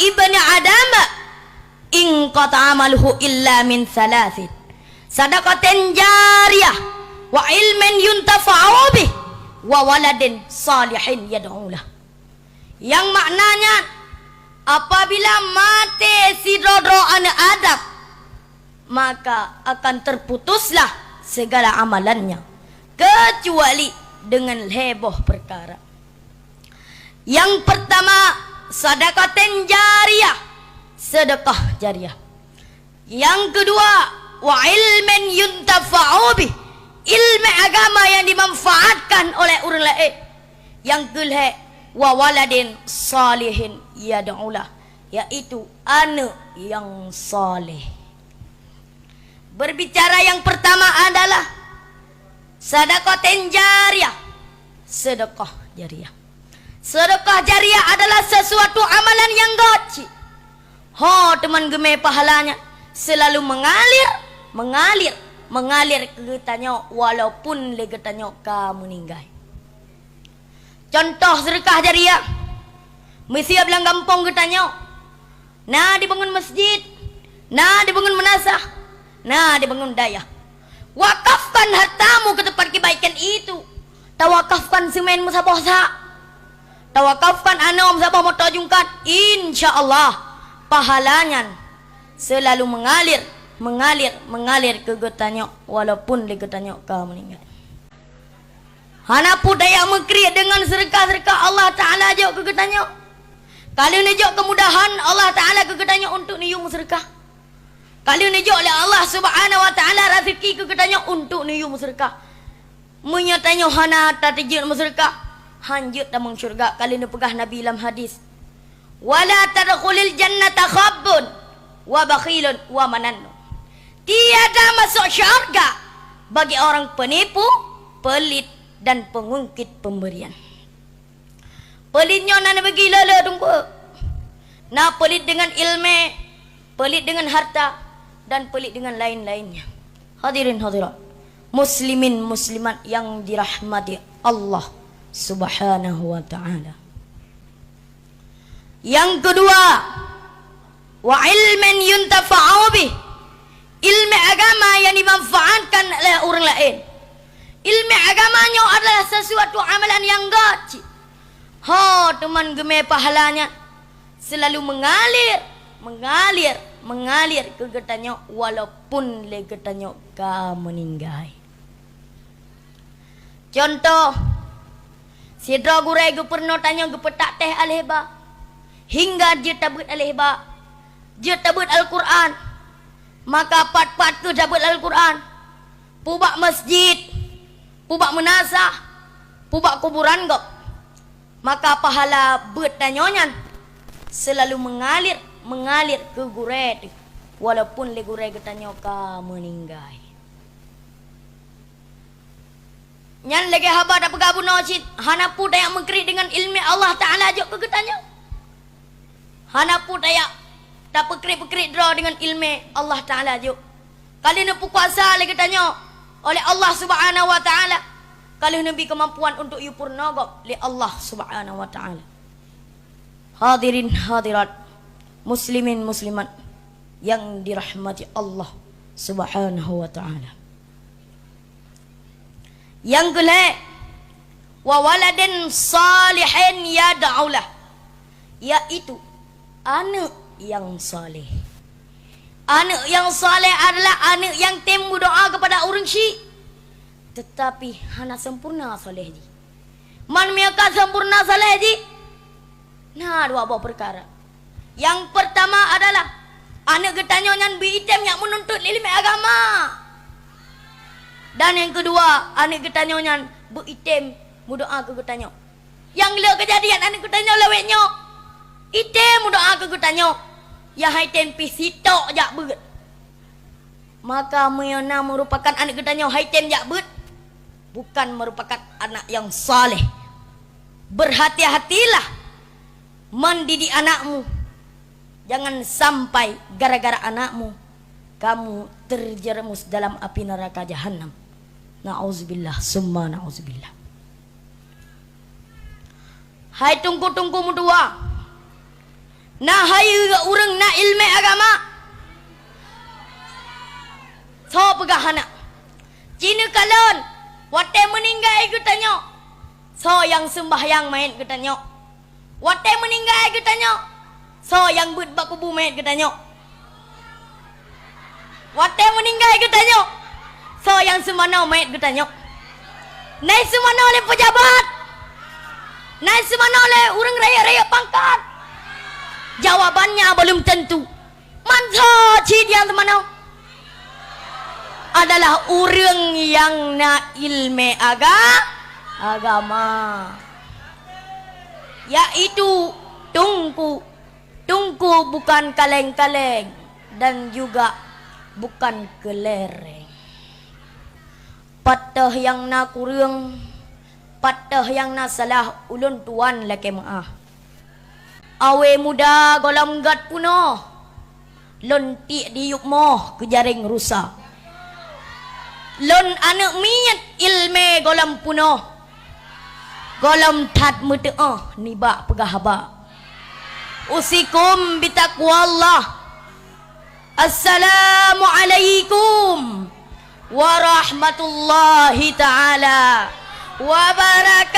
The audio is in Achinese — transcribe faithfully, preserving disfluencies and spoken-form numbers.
ibni Adam inqata'a amaluhu illa min salasin, sadaqatin jariyah, wa ilmin yuntafa'u bih, wa waladin salihin yad'u lah. Nyang maknanya, apabila maté sidroe-droe aneuëk Adam, maka akan terputuslah segala amalannya, kecuali dengan lhée boh perkara. Yang pertama, sadaqatin jariyah, sedekah jariah. Yang kedua, wa ilmin yuntafa'u bih, ilmu agama yang dimanfaatkan oleh orang lain. Yang kelhée, wa waladin salihin yad'u lah, yaitu aneuk yang saleh. Berbicara yang pertama adalah sadaqatin jariyah, sedekah jariah. Sedekah jariah adalah sesuatu amalan yang gaci. Ho teuma geumé pahalanya, selalu mengalir, mengalir, mengalir keu geutanyoe walaupun lé geutanyoe ka meuninggai. Contoh sedekah jariah, meusiab lam gampông geutanyoe, na dibangun masjid, na dibangun meunasah, na dibangun dayah. Wakafkan hartamu ke tempat kebaikan itu. Tawakafkan seumén meusaboh sa. Tawakafkan anom saboh moto jungkat, insya Allah pahala nyan selalu mengalir, mengalir, mengalir keu geutanyoe walaupun lé geutanyoe ka meuninggai. Hana peue tajak meukriek deungon seudeukah-seudeukah Allah Taala jok keu geutanyoe. Ka lheueh neujok keumudahan Allah Taala keu geutanyoe untuk neuyue meuseudeukah. Ka lheueh neujok lé Allah Subhanahu wa Taala raseuki keu geutanyoe untuk neuyue meuseudeukah. Meunyoe tanyoe hana tateujeuet meuseudeukah, han jeuet tamong syeuruga. Ka lheueh neupeugah Nabi lam hadis, "Wala tadkhulul jannata khabbun wa bakhilun wa manannun." Tiada masuk syurga bagi orang penipu, pelit, dan pengungkit pemberian. Pelit nyoe na neubagi le-le teungku. Na pelit deungon ileumé, pelit deungon harta, dan pelit deungon laén-laénnya. Hadirin hadirat, muslimin muslimat yang dirahmati Allah Subhanahu wa Taala. Yang kedua, wa ilmin yuntafa'u bih, ilmu agama yang dimanfaatkan oleh orang lain. Ilmu agama nyoe adalah sesuatu amalan yang gaci. Ho teuma geumé pahalanya selalu mengalir, mengalir, mengalir keu geutanyoe walaupun lé geutanyoe ka meuninggai. Contoh, sidroe gurée geupeurunoe tanyoe geupeutak teh aléh ba, hingga jeuet tabeuet aléh ba, jeuet tabeuet Al-Qur'an. Maka pat-pat kheueh tabeuet Al-Qur'an, peubak masjid, peubak meunasah, peubak kuburan gob, maka pahala beuet tanyoe nyan selalu mengalir, mengalir keu gurée teuh, walaupun lé gurée geutanyoe ka meuninggai. Nyan lagée haba tapeugah bunoe cit, hana peue tajak meukriek deungon ileumé Allah Taala jok keu geutanyoe. Hana peue tajak tapeukriek-peukriek droe deungon ileumé Allah Taala jok. Ka lheueh neupeukuasa lé geutanyoe oleh Allah Subhanahu wa Taala. Ka lheueh neubi keumampuan untuk yue peurunoe gob lé Allah Subhanahu wa Taala. Hadirin hadirat, muslimin muslimat yang dirahmati Allah Subhanahu wa Taala. Yang keulhée, wa waladin salihin yad'u lah, yaitu aneuk yang saleh. Aneuk yang saleh adalah aneuk yang tem meudoa kepada ureuëng syik, tetapi hana sempurna saleh jih. Man meunyoe ka sempurna saleh jih, na dua boh peukara. Nyang peurtama adalah aneuk geutanyoe nyan beu item jak meununtut ileumé agama. Dan nyang keudua, aneuk geutanyoe nyan beu item meudoa keu geutanyoe. Nyang le keujadian aneuk geutanyoe lawét nyoe, item meudoa keu geutanyoe, nyang hai tem pih sitok jak beuet. Maka meunyoe na meurupakan aneuk geutanyoe hai tem jak beuet, bukan merupakan anak yang saleh. Berhati-hatilah mendidik anakmu. Jangan sampai gara-gara anakmu kamu terjerumus dalam api neraka jahanam. Na'udzubillah, summa na'udzubillah. Hai teungku-teungku meutuwa, Na hai ureuëng na iéleumé agama? Soe peugah hana? Ci neukalon, watée meuninggai geutanyoe, soe nyang seumbahyang manyét geutanyoe? Watée meuninggai geutanyoe, soe nyang beuet bak kubu manyét geutanyoe? Watée meuninggai geutanyoe, soe nyang seumanoe manyét geutanyoe? Na seumanoe lé peujabat? Na seumanoe lé ureuëng rayeuk-rayeuk pangkat? Jawabannya belum tentu. Man soe cit nyang seumanoe? Adalah ureuëng nyang na iéleumé aga-, agama, yaitu teungku. Teungku bukan kaleng-kaleng dan juga bukan kelereng. Pat teuh nyang na kureueng, pat teuh nyang na salah, ulôn tuan lakée meuáh. Awé muda gohlom gét peunoh, lôn tiek diyueb moh keu jaréng rusa. Lôn aneuëk miet iéleumé gohlom peunoh, gohlom that meuteuoh nibak peugah haba. Usikum bitaqwallah. Assalamualaikum warahmatullahi taala wabarakatuh.